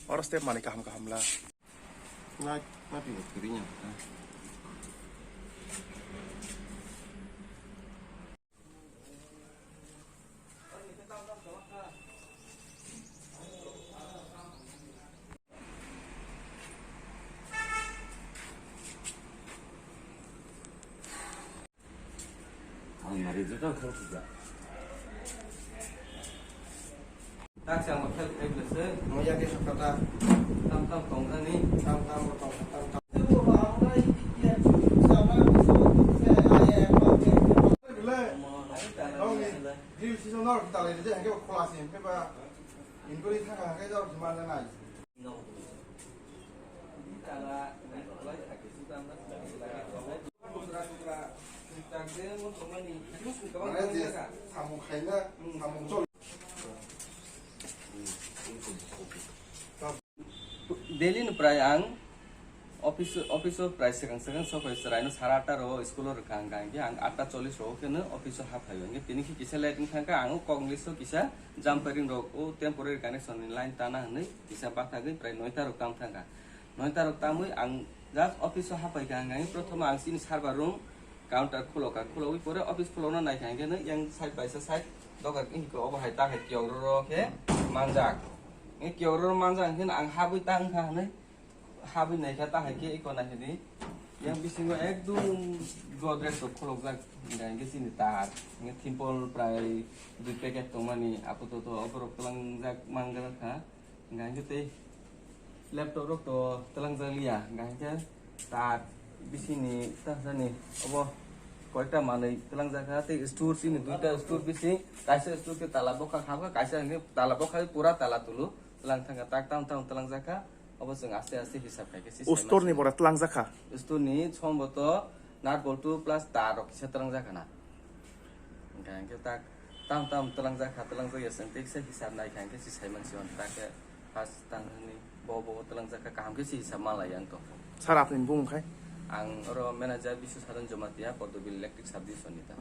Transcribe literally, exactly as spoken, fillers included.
Oro step mani kaham kaham la. Na, na, pi, pi, pi, nya. Ang nari joto khoroksa. Tak siang bo khel khai bwlwswk. Mo ya ke sokata. Tam tam tong jani. Tam tam bo tong, tam tam. Grill season no kita lagi je, hake khola sim, hake ba. Inquiry thaka, hake jawab jima janai. Mane je samung khaina, samung chol. Daily no prai ang office, office o prai swkang swkang sopai chwraino sara atta ro school o rwkha, hwnkha hwnkhe ang atta chollish ro kheno office o haphaio, hwnkhe tini khe kisa late wngkha, ang o kok list o kisa jumpering rok o temporary connection ni line tana hwnwi kisa bathagwi prai noita rok tang thangkha. Noita rok tamwi ang just office o haphaikha, hwnkhe prothoma ang chini server room counter khulokha, khulogwi pore office khulokna naikha, hwnkhe yang side by side doga hiko obo hai ta hai kiyok roro khe manjak. Kiyok roro manjak hwnkhe ang habwi tang kha hwnwi habwi naikha, ta hai khe iko naikha di. Yang bisingo ekdum Godrej rok khulokjak, hwnkhe chini tar, hwnkhe thimple prai dui packet tongmani apatot oborok twlangjak manjak kha. Hingkha hingkhe tei laptop rok to twlangjak liya, hingkha hingkhe ta bisini ta sani obo koikta manwi twlangjak kha, tei store chini duita store bising, kaisa store khe tala bokha kha, kaisa hingkhe tala bokha pura tala tulu twlang thangkha, tak tam tam twlangjak kha, obo chwng aste aste hisab khai khe. O store ni bora twlangjak kha? Store ni somboto nut boltu plus tar rok kisa twlangjak kha na. Hingkha hingkhe tak tam tam twlangjak kha, twlangjak ya chwng tei kisa hisab nai kha hingkhe si sai mansi on ta khe first tang hwnwi bo bo twlangjak kha kaham khe si hisab ma lai ang to. Sir, apni bumung khai? Ang oro manager Biswasaran Jamatia, Pordobil Electric Subdivision ni ta.